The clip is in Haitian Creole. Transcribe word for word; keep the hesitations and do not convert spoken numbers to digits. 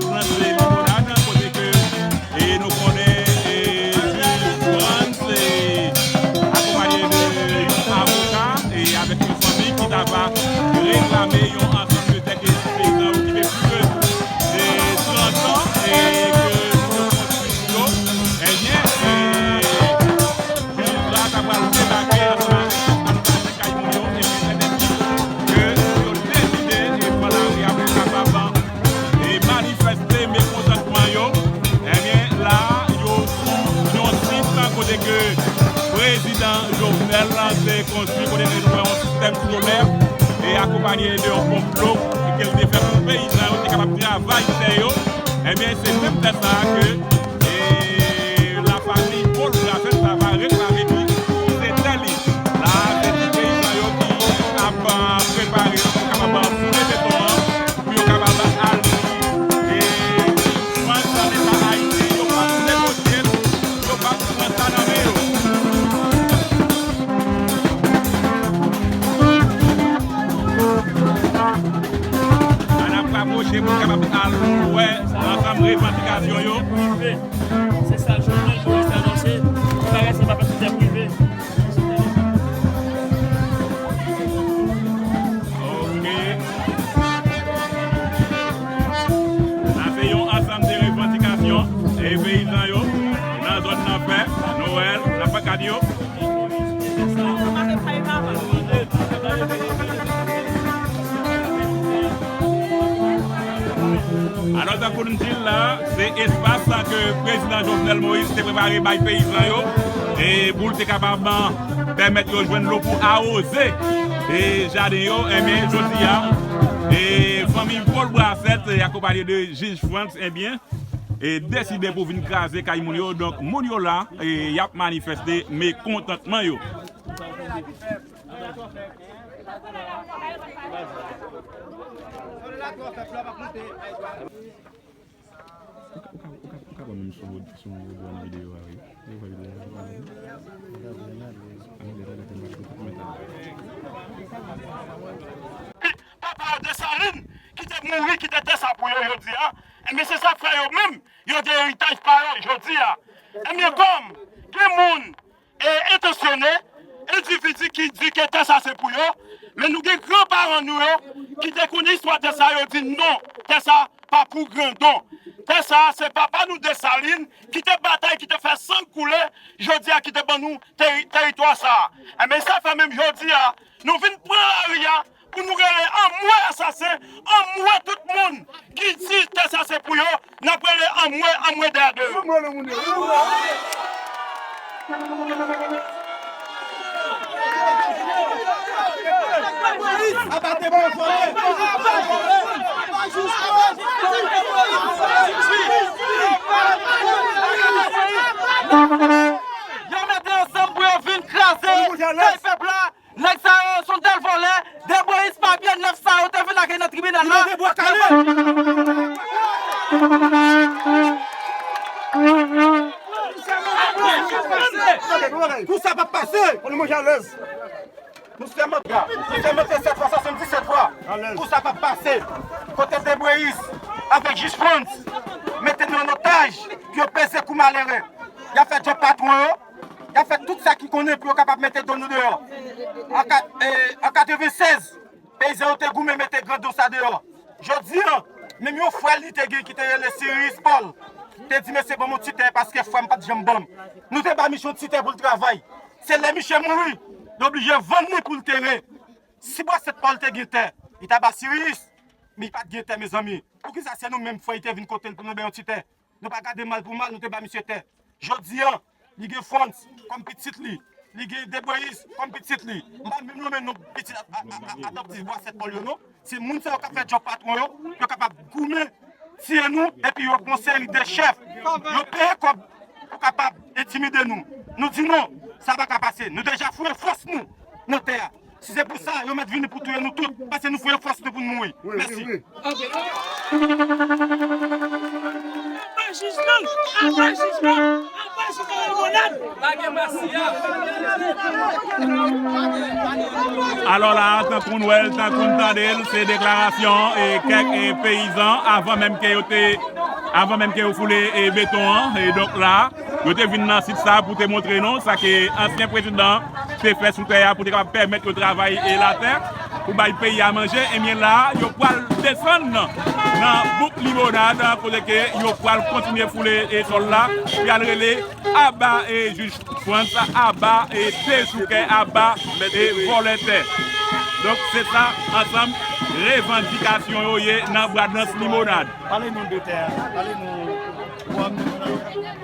Frans Limonad, kote ke, e, nou konnen, e, Frans, e, akonpanye de yon avoka, e, avèk yon fanmi ki ta va reklame yon ansanm de tè ke ti peyizan okipe plis de, de trant an, e, ke nou te konstwi pou yo. Ebyen, e, Jij la ta pral debake ansanm avèk tout administratè kay moun yo, epi pèmèt yo ke yo deside e pran lari a pou yo kapab e manifeste mekontantman yo. Ebyen, la, yo sou yon sit kote ke prezidan Jovenel te konstwi, kote ke nou wè yon sistèm solè e akonpanye de yon ponp dlo ke l te fè pou peyizan yo te kapab travay tè yo. Ebyen, se menm tè sa a ke E lafanmi Paul Grasset sa va reklame ki se tè li. La, se ti peyizan yo ki ap, a, prepare yo pou kapab foule beton an, pou yo kapab al e pran sa Leta Ayiti, yo p ap negosye l, yo p ap pran sa nan men yo. Ann ap rapwoche pou n kapab al wè ansanm revandikasyon yo. Prive. Se sa Jovenel Moïse te anonse. Bagay se pa pase tè prive. Ok. Sa se yon ansanm de revandikasyon e peyizan yo nan zòn nan fè, Noël, nan Pankad yo. Alò, tankou n di l la, se espas sa ke prezidan Jovenel Moïse te prepare bay peyizan yo, e pou l te kapab pèmèt yo jwenn dlo pou awoze e jaden yo. Ebyen, jodi a, e fanmi Paul Grasset, e akonpanye de jij Frantz, ebyen, e deside pou vin kraze kay moun yo. Donk, moun yo la, e y ap manifeste mekontantman yo. Ou ka, ou ka, ou ka, ou ka ban m sou, sou yon videyo a, wi. Ou ka videyo a, wi. Papa yo Desalin, ki te mouri, kite tè sa pou yo, jodi a. Enben, se sa frè yo menm, yo gen eritaj pa yo, jodi a. Enben, kòm gen moun e, entansyone, endividi ki di ke tè sa se pou yo, men nou gen granparan nou yo ki te konnen istwa tè sa, yo di non, tè sa pa pou grandon. Tè sa se papa nou Desalin ki te batay, ki te fè san koule, jodi a ki te ban nou teri-, teritwa sa. Enben, sa fè menm jodi a, nou vin pran lari a, pou nou rele anmwe asasen, anmwe tout moun ki di tè sa se pou yo, n ap rele anmwe, anmwe dèyè de yo. Yo mete ansanm pou yo vin kraze kay pèp la. Nèg sa yo se yon dèl vòlè, Debweyis pa byen, nèf sa yo te vin ak nan tribinal la. Yo te bwa kale. Kou sa p ap pase. Pou nou manje alèz. Nou sèmante, nou sèmante sèt fwa, swasanndisèt fwa. Alèz. Kou sa p ap pase. Kote Debweyis avèk jij Frantz mete nou an otaj, pou yo peze kou malere. Y ap fè djòb patwon yo. Y ap fè tout sa ki konnen pou yo kapab mete don nou deyò. An kat-, e, an katrevennsèz, peyizan yo te goumen mete grandon sa deyò. Jodi a, menm yon frè li te gen ki te rele Siris Paul, te di, "Mesye, ban m yon ti tè paske frè m pa t janm ban m." Nou te ba misye yon ti tè pou l travay. Se lè misye mouri, yo oblije vann li pou l tere. Si Bwasèt Paul te gen tè, li ta ba Siris, men li pa t gen tè, mezanmi. Poukisa se nou menm frè li te vin kote l pou nou ba l yon ti tè? Nou pa gade mal pou mal, nou te ba misye tè. Jodi a, li gen Frantz kòm pitit li, li gen Debweyis kòm pitit li. M pa menm nonmen non pitit a, a, a, a, adoptif Bwasèt Paul yo non. Se moun sa yo k ap fè djòb patwon yo, yo kapab goumen, tiye nou, epi yo pran seri de chèf. Yo peye kòb pou kapab entimide nou. Nou di non, sa pa ka pase. Nou deja foure fòs nou nan tè a. Si se pou sa, yo mèt vini pou touye nou tout, paske nou foure fòs nou pou n mouri. Mèsi. Apa jij lan! Apa jij lan! Apa Alò la, tankou n wè l, tankou n tande l, se deklarasyon e kèk e peyizan avan menm ke yo te, avan menm ke yo foule e beton an. E donk la, yo te vin nan sit sa pou te montre nou sa ke ansyen prezidan te fè sou tè a pou te kapab pèmèt yo travay e latè pou bay peyi a manje. Ebyen la, yo pral desann nan bouk Limonad kote ke yo pral kontinye foule e sòl la, pou y al rele aba e jij Frantz, aba e dechoukè, aba e vòlè tè. Donk se sa ansanm revandikasyon yo ye nan Bradans Limonad. Pale nou de tè a, pale nou pwogram Limonad.